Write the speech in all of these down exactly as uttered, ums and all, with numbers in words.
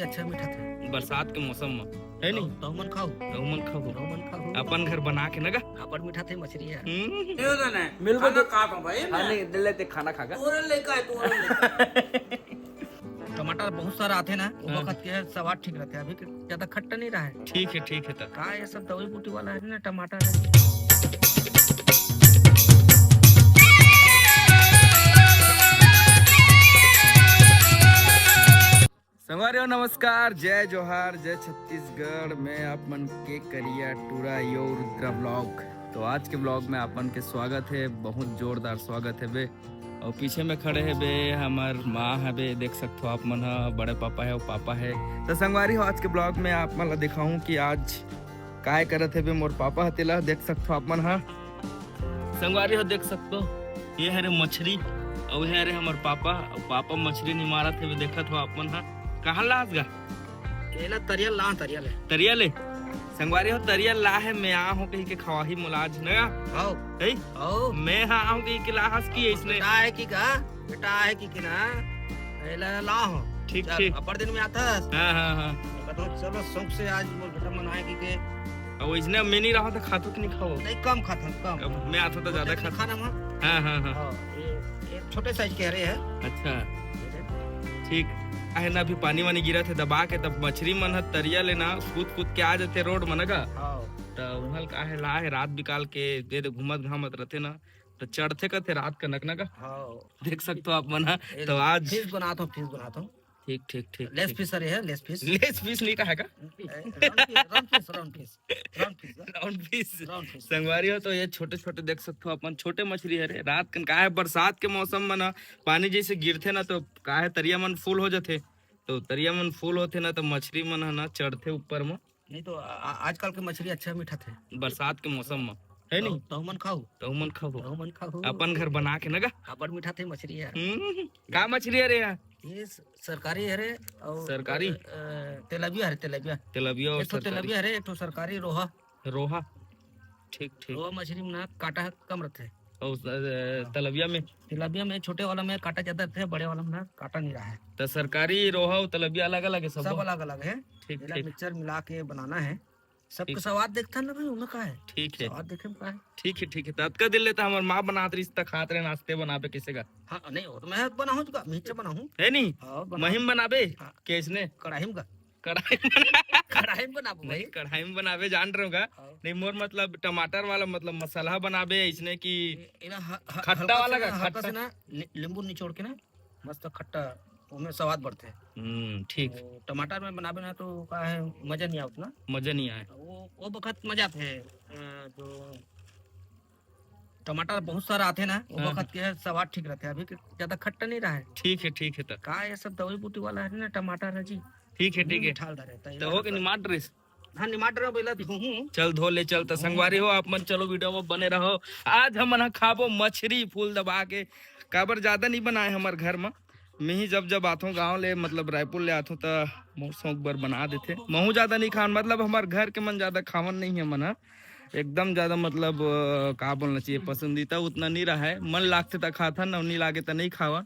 अच्छा मीठा थे। बरसात के मौसम में, है नहीं? तहु मन खाहू। तहु मन खाहू। तहु मन खाहू। अपन घर बना के ना गा। अपन मीठा थे मछरी है। हम्म। मिल को खाना खा तो भाई। हाँ, नहीं, दे लेते खाना खा गा। तोरे लेकर है, तोरे लेकर। टमाटर बहुत सारा आथे ना, वो हाँ। वक्त के स्वाद ठीक रहते, अभी के ज्यादा खट्टा नहीं रहा है। ठीक है, ठीक है। तो का ये सब दवाई बूटी वाला है ना टमाटर है। संगवारी हो, नमस्कार, जय जोहार, जय छत्तीसगढ़। मैं आप मन के करिया टूरा, यो रुद्रा व्लॉग। तो आज के व्लॉग में आप मन के स्वागत है, बहुत जोरदार स्वागत है बे। और पीछे में खड़े है बे हमर माँ है बे, देख सकते हो आप मन ह, बड़े पापा है, वो पापा है। तो संगवारी हो, आज के व्लॉग में आप मन ला दिखाऊं कि आज काय करत है बे मोर पापा ह, तेला देख सकते हो आप मन ह। संगवारी हो, देख सकते हो, ये हरे मछरी, और ये हरे हमर पापा। और पापा मछरी नहीं मारत है, देखत हो आप मन ह। कहाँ लास गा? एला तरिया ला, तरिया ले। तरिया ले। संगवारी हो, तरिया ला है, मैं आ हूँ कहीं के खवाही मोला आज नया। आओ। है? आओ। मैं हाँ आऊँ कहीं के लाहस की इसने। बेटा है कि का? बेटा है कि, कि ना? एला ला हो। ठीक, चल, ठीक। अपर दिन में आता है। हाँ, हाँ, हाँ। तो चलो, शौक से आज मोर बेटा मन आए कि के। अब इसने मैं नहीं रहा तो खातो कि नहीं खाओ? नहीं, कम खाता, कम। अब मैं आता तो ज्यादा खाता। खाना में। हाँ, हाँ, हाँ। हाँ, ये, ये छोटे साइज के हरे है। अच्छा। ठीक। आहे ना, अभी पानी वानी गिरा थे दबा के, तब मछरी मन ह तरिया ले ना कूद कूद के आ जाते रोड मन का। हाँ। तो उहल का है ला है, रात बिकाल के दे दे घूमत घामत रहते ना, तो चढ़ते कथे रात कनक ना का। हाँ। देख सकते हो आप मन ह। तो आज फिश बनाता हूँ, फिश बनाता हूँ। ठीक, ठीक, ठीक, लेस ठीक। फिश अरे है, लेस फिश। लेस फिश नहीं कहा का? ए, round fish, round fish, round fish. Round fish, हाँ। Round fish. Round fish. संगवारी हो, तो ये छोटे छोटे देख सकते हो अपन, छोटे मछली हरे। रात कन का है, बरसात के मौसम में ना पानी जैसे गिरथे ना, तो का है, तरिया मन फुल हो जाथे। तो तरिया मन फुल होथे ना, तो मछली मन ह ना चढ़थे ऊपर में। नहीं तो आ-, आ-, आजकल के मछली अच्छा मीठा थे। बरसात के मौसम में, है नहीं? तहु मन खाहू। तहु मन खाहू। तहु मन खाहू। अपन घर बना के ना गा। अपन मीठा थे मछली है। हम्म, का मछली है रे यार? ये स-, सरकारी हरे। और सरकारी? अ, तेलबिया हरे, तेलबिया। तेलबिया और एक ठो सरकारी। तेलबिया हरे, एक ठो सरकारी रोहा। रोहा। ठीक, ठीक। रोहा मछली में ना कांटा कम रहते। और, अ, हाँ। तलबिया में? तलबिया में छोटे वाला में कांटा ज्यादा रहते, बड़े वाला में ना कांटा नहीं रहा है। तो सरकारी रोहा और तलबिया अलग अलग है सब? सब अलग अलग है। ठीक, ठीक। मिक्सचर मिला के बनाना है। सबके स्वाद देखता ना भाई, उनमें का है? ठीक है। स्वाद देखे में का है? ठीक है, ठीक है। तो अतका दिन लेता हमार माँ बनात रही, त खात रहे, नाश्ते बनाबे किसे का? हाँ, नहीं, वो तो मैं बनाऊँ, मीठा बनाऊँ। है नहीं? हाँ, बनाऊँ। महीम बनाबे? हाँ। कैसने? कढ़ाई में का? कढ़ाई में बनाबो भाई। कढ़ाई में बनाबे, जान रहे होगा। हाँ। नहीं, मोर मतलब टमाटर वाला मतलब मसाला बनाबे, इसने की खट्टा वाला का, खट्टा ना, नींबू निचोड़ के ना, मस्त खट्टा, ओमे स्वाद बढ़थे। हम्म, ठीक। तो टमाटर में बनाबे ना तो का है, मजा नहीं आवत ना। मजा नहीं आए। वो, वो बखत मजा आथे, अ, जो टमाटर बहुत सारा आथे ना, वो हाँ, बखत के स्वाद ठीक रहथे। अभी के ज्यादा खट्टा नहीं रहा है। ठीक है, ठीक है। तो का ये सब दवाई बूटी वाला है ना टमाटर है जी। ठीक है, ठीक है। ठाल डाले तो हो गए निमाट ड्रेस। हाँ, निमाट रहे हो, पहला धोहूँ। चल धो ले, चल। तो संगवारी हो, आप मन चलो वीडियो में बने रहो। आज हमन ह खाबो मछरी फूल दबा के, काबर ज्यादा नहीं बनाए हमर घर में। मैं ही जब जब आथों गांव ले, मतलब रायपुर ले आथों, त मोर शौक बर बना देथे। महू ज्यादा नहीं खान, मतलब हमर घर के मन ज्यादा खावन नहीं है मन ह। एकदम ज्यादा मतलब, अ, का बोलना चाहिए, पसंदीदा उतना नहीं रहा है। मन लागथे त खाथन, अउ नहीं लागे त नहीं खावन।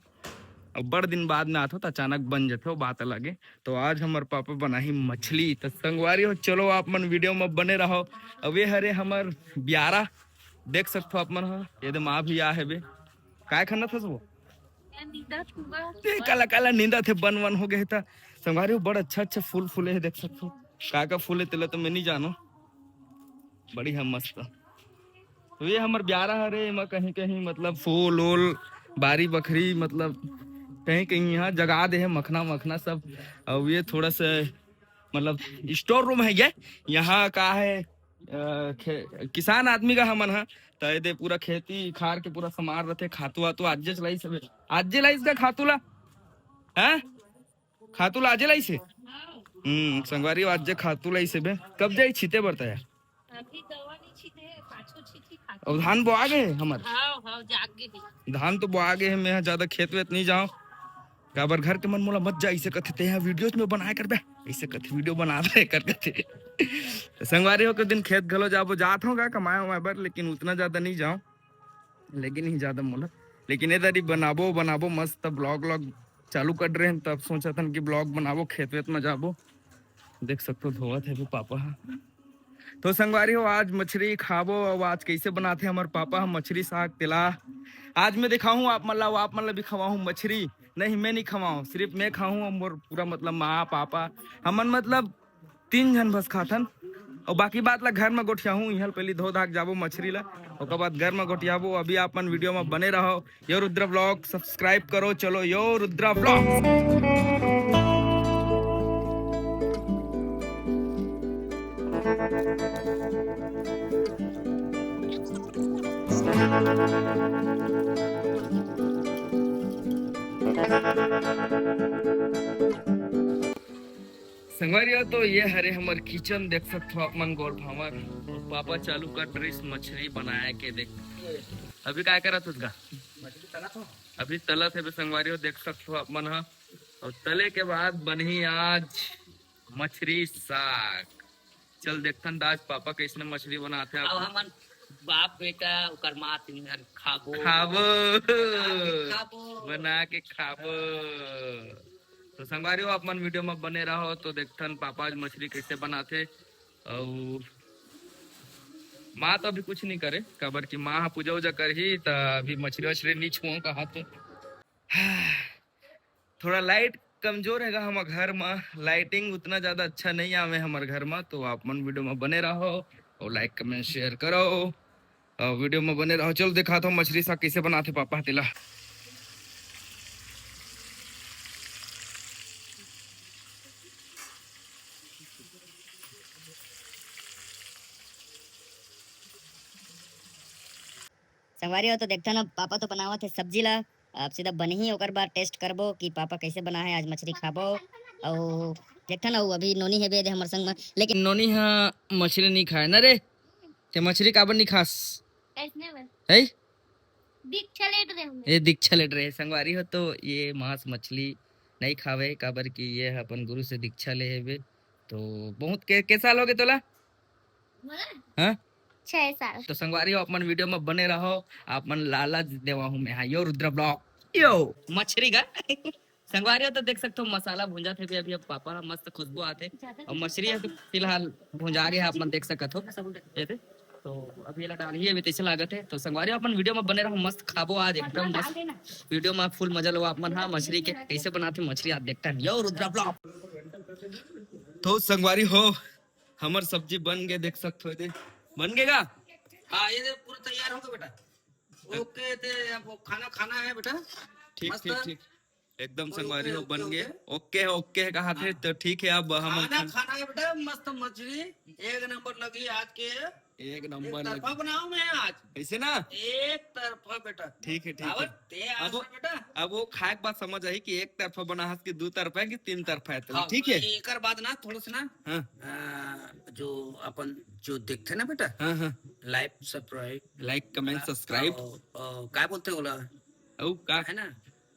अब बड़ दिन बाद में आथों त अचानक बन जाथे, वो बात अलग है। तो आज हमर पापा बनाही मछली। तो संगवारी हो, चलो आप मन वीडियो में बने रहो। अब ये हरे हमर ब्यारा, देख सकते हो आप मन ह, ये दे माँ भी आ है बे। काय खाना था वो? ए, काला काला नींदा थे, बन वन हो गए था। संगवारी हो, बड़ अच्छा अच्छा फूल फूले है, देख सकते हो। का का फूल है तेला तो मैं नहीं जानो। बढ़िया मस्त। तो ये हमर ब्यारा हरे, एमा कहीं कहीं मतलब फूल उल, बारी बखरी, मतलब कहीं कहीं यहाँ जगा दे है मखना मखना सब। और ये थोड़ा सा मतलब स्टोर रूम है ये। यहाँ का है, अ, खे-, किसान आदमी का हमन ह, त एदे पूरा खेती खार के पूरा सामान रथे, खातू वातू आजे चलाइस हवे, आजे लाइस का खातू ला, हैं? खातू ला आजे लाइस हे? हम्म, संगवारी हो, आजे खातू लाइस हवे। कब जाई छीते बर त यार? अभी दवा नहीं छीते है, पाछो छीती खातू। अब धान बोआ गए हे हमर? हाँ, हाँ, जाग गए हे। धान तो बोआ गए हे, मैं ज्यादा खेत वेत नहीं जाऊँ। काबर घर के मन मोला मत जा, ऐसे कथे, "ते यहाँ वीडियोज में बनाए करबे," ऐसे कथे, "वीडियो बनाबे कर," कथे। तो संगवारी हो, के दिन खेत घलो जाबो, जात हों का कमाए वमाए बर, लेकिन उतना ज्यादा नहीं जाऊँ, लेकिन ही ज्यादा मोला, लेकिन ए दरी बनाबो, बनाबो मस्त ब्लॉग व्लॉग, चालू कर रहे हैं, तब सोचत हन कि ब्लॉग बनाबो, खेत वेत में जाबो। देख सकथो, धोवत हे भी पापा ह। तो संगवारी हो, आज मछरी खाबो। अब आज कैसे बनाथे हमर पापा ह मछरी साग, तेला आज मैं दिखाहूँ आप मन ला, अउ आप मन ला भी खवाहूँ मछरी। नहीं, मैं नहीं खवाहूँ, सिर्फ मैं खाहूँ। अउ मोर पूरा मतलब माँ पापा, हमन मतलब तीन झन बस खाथन। अउ बाकी बात ला घर में गोठियाहूँ। इहाँ ले पहली धो धाक जाबो मछरी ला, ओकर बाद घर में गोठियाबो। अभी आप मन वीडियो में बने रहो। यो रुद्रा ब्लॉग सब्सक्राइब करो। चलो यो रुद्रा ब्लॉग। संगवारी हो, तो ये हरे हमर किचन, देख सकथो आप मन गोल भावर। पापा चालू कर रहिस मछरी बनाए के। देख, अभी काय करत हस गा? अभी तलत हे बे संगवारी हो, देख सकथो आप मन ह। अउ तले के बाद बनही आज मछरी साग। चल देखथन दाज पापा कैसने मछरी बनाथे। अब आप हमन बाप बेटा ओकर माँ तीन झन खाबो। खाबो। बना के खाबो। बना के खाबो। तो संगवारी हो, आप मन वीडियो में बने रहो तो देखथन पापा आज मछरी कैसे बनाथे। अउ माँ तो अभी कुछ नहीं करे, काबर कि माँ ह पूजा उजा करही, त अभी मछरी वछरी नहीं छुओं कहा थे। थोड़ा लाइट कमजोर हे गा हमर घर म, लाइटिंग उतना ज्यादा अच्छा नहीं आवे हमर घर म। तो आप मन वीडियो में बने रहो अउ लाइक कमेंट शेयर करो। अउ वीडियो में बने रहो। चल दिखात हो मछरी साग कैसे बनाथे पापा ह तेला। संगवारी हो, तो देखथन अब पापा तो बनावत हे सब्जी ला। अब सीधा बनही, ओकर बाद टेस्ट करबो कि पापा कैसे बना हे। आज मछरी खाबो। अउ देखथन, अउ अभी नोनी हेबे दे हमर संग में, लेकिन नोनी ह मछरी नहीं खाए ना रे। ते मछरी काबर नहीं खास? कैसने बा? है? दीक्षा लेत रहे हमें। ये दीक्षा लेत रहे संगवारी हो, तो ये मांस मछली नहीं खावे, काबर कि ये ह अपन गुरु से दीक्षा ले हेबे। तो बहुत के, के साल हो गए तोला? बोला? हाँ? छह साल। तो संगवारी हो, आप मन वीडियो में बने रहो, आप मन लालच देवा हूँ मैं। हाँ, यो रुद्र ब्लॉग, यो मछरी का। संगवारी हो, तो देख सकते हो मसाला भूंजा थे भी अभी, अब पापा मस्त खुशबू आथे। और मछरी है तो फिलहाल भुंजा गया, आप मन देख सकत हो। ये थे। तो अभी एला डालही, अभी तैसे लागत है। तो संगवारी हो, अपन वीडियो में बने रहो, मस्त खाबो आज एकदम मस्त। वीडियो में फुल मजा लो आप मन। हाँ, मछरी के कैसे बनाते मछरी आज देखता है, यो रुद्रा ब्लॉग। तो संगवारी हो, हमर सब्जी बन गए, देख सकत हो, ये दे। बन गए का? हाँ, ये दे पूरा तैयार हो गया बेटा। ओके, ते अब खाना खाना है बेटा। ठीक, मस्त। ठीक, ठीक। एकदम ओके, संगवारी हो, ओके, बन गए। ओके। ओके, ओके कहा थे, हाँ। तो ठीक है, अब हम खाना खाना है बेटा, मस्त मछली, एक नंबर लगी आज के। एक एक नंबर तरफा लगी। बनाओ मैं आज। ऐसे ना? एक तरफा बेटा। ठीक है, ठीक और है। ते आज अब वो, बेटा। अब वो खाए के बाद समझ आई कि एक तरफा बना हस कि दो तरफा है कि तीन तरफा है, तो हाँ, ठीक है। एकर बाद ना थोड़ा सा ना, हाँ। आ, जो अपन जो देखते ना बेटा, हाँ, हाँ। लाइक सब्सक्राइब, लाइक कमेंट हाँ, सब्सक्राइब। और, और क्या बोलते हैं बोला? ओ का? है ना?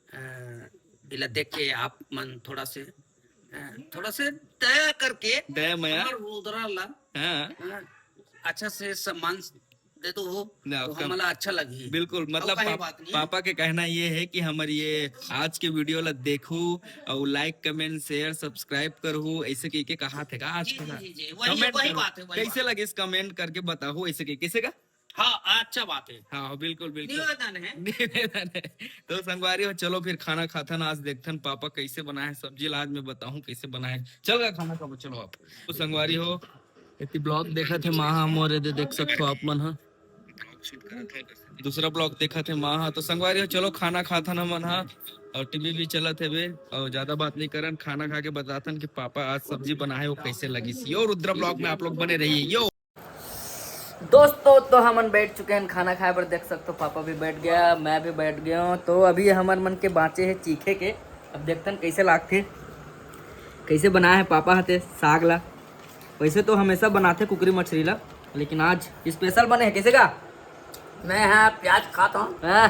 अ, इला देख के आप मन थोड़ा से, अ, थोड़ा से दया करके दया मया। हमर रुद्रा ला, हाँ। अ, अच्छा से सम्मान दे दो हो, ना, तो कम-, हमला अच्छा लगही। बिल्कुल, और मतलब कहीं पा-, बात नहीं। पापा के कहना ये है कि हमर ये आज के वीडियो ला देखू और लाइक, कमेंट, शेयर, सब्सक्राइब करहू, ऐसे कह के कहा थे का आज जी, का? जी, जी, जी, वही, कमेंट वही करो। बात है, वही कैसे बात। लगे इस कमेंट करके बताहू, ऐसे कह, कैसे का? हाँ, अच्छा बात है। हाँ, बिल्कुल, बिल्कुल। निवेदन है। निवेदन है। तो संगवारी हो, चलो फिर खाना खाथन, आज देखथन पापा कैसे बनाए हैं सब्जी ला, आज मैं बताहूँ कैसे बनाए हैं। चल गा खाना खाबो, चलो आप। तो संगवारी हो, एती ब्लॉग देखत हे माँ हा मोर, एदे देख सकथो आप मन हा। दूसरा ब्लॉग देखत हे माँ हा। तो संगवारी हो, चलो खाना खाथन हमन हा, और टीवी भी चलत हे बे, और ज्यादा बात नहीं करन, खाना खा के बताथन कि पापा आज सब्जी बनाए वो कैसे लगिस। यो रुद्रा ब्लॉग में आप लोग बने रहिए। यो दोस्तों, तो हमन बैठ चुके हैं खाना खाए बर। देख सकते हो, पापा भी बैठ गया, मैं भी बैठ गया हूँ। तो अभी हमर मन के बाँचे है चीखे के। अब देखथन कैसे लागथे, कैसे बनाए है पापा हते साग ला। वैसे तो हमेशा बनाथे कुकरी मछरी ला, लेकिन आज स्पेशल बने है। कैसे का? मैं यहाँ प्याज खाता हूँ। हाँ।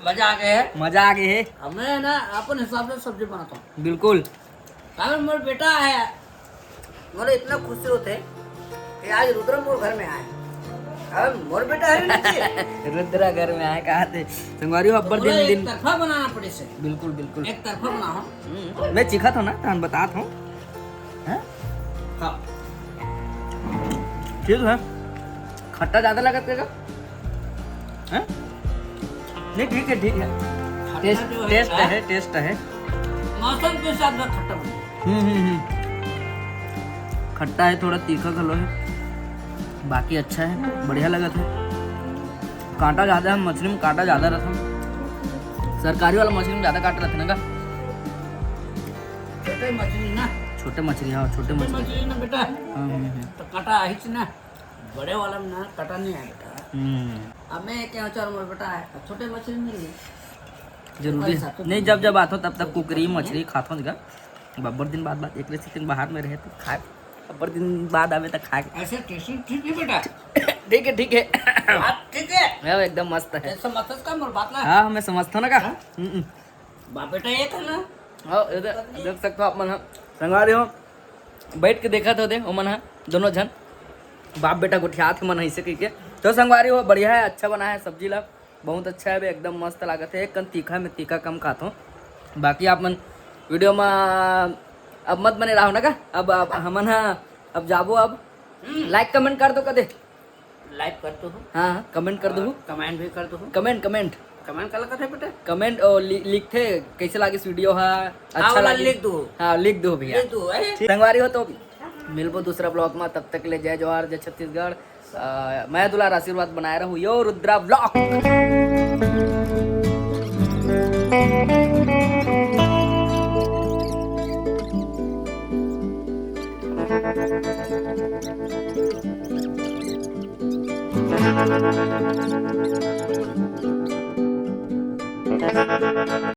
मजा आ गया है। मजा आ गया है। हमें ना अपन हिसाब से सब्जी बनाता हूँ। बिल्कुल। काबर मोर बेटा आय, मोला इतना खुशी होथे कि आज रुद्र मोर घर में आय। अब मोर बेटा है ना जी। रुद्रा घर में आए कहा थे संगवारी हो, अब्बर बोला, दिन एक दिन तरफा बनाना पड़े से। बिल्कुल, बिल्कुल। एक तरफा बनाओ। हम्म, मैं चिखा था ना, तहन बतात हूँ। हैं? हाँ। ठीक है। खट्टा ज्यादा लगत है का? हैं? नहीं, ठीक है, ठीक है। खट्टा टेस्ट, जो है टेस्ट ना, है, टेस्ट है। मौसम के हिसाब से खट्टा बने। हम्म, हम्म, हम्म। खट्टा है, थोड़ा तीखा घलो है, बाकी अच्छा है, बढ़िया लगत है। कांटा ज्यादा है मछली में, कांटा ज्यादा रहता है। सरकारी वाला मछली में ज्यादा कांटा रहता है ना का? छोटे मछली ना। छोटे मछली, हाँ, छोटे छोटे मछली। मछली ना बेटा, हाँ, हम्म, हम्म। तो कांटा आहिच ना, बड़े वाला में ना कांटा नहीं है बेटा। हम्म। अब मैं क्या चार मोर बेटा है, अब छोटे मछली मिल गई। जरूरी है। नहीं, जब जब आथो तब तब कुकरी मछली खाथो जगह। बब्बर दिन बाद, बाद एक से तीन बाहर में रहे तो खाए। बब्बर दिन बाद आवे तो खाए। ऐसे टेस्टी ठीक है बेटा। ठीक है, ठीक है। बात ठीक है। हाँ, एकदम मस्त है। ऐसा मत का मोर बात ना। हाँ, मैं समझता ना का। हाँ? हम्म, हम्म। बाप बेटा एक है ना। हाँ, ये दे-, देख सकते हो आप मन, हाँ। संगवारी हो, बैठ के देखा था दे, ओमन हा, दोनों झन। बाप बेटा गोठियात हे मन ऐसे कह के। तो संगवारी हो, बढ़िया है, अच्छा बना है सब्जी ला, बहुत अच्छा है बे, एकदम मस्त लागत है। एक कन तीखा में तीखा कम खात हो, बाकी आप मन वीडियो में अब मत बने रहो ना का। अब, अब हमन हा, अब जाबो अब। हम्म। लाइक कमेंट कर दो कदे। लाइक कर दो। हाँ, कमेंट कर दो। कमेंट भी कर दो। Comment, comment. कमेंट काला करथे बेटा? कमेंट और लि-, लिखथे कैसे लागिस वीडियो हा, अच्छा हाँ, लागिस। लिख दो। हाँ, लिख दो भैया। लिख दो, ए? ठीक। संगवारी हो तो मिलबो दूसरा ब्लॉग में, तब तक ले जय जोहार, जय छत्तीसगढ़। अ, मैं दुलार आशीर्वाद बनाए रहूँ यो रुद्रा ब्लॉग।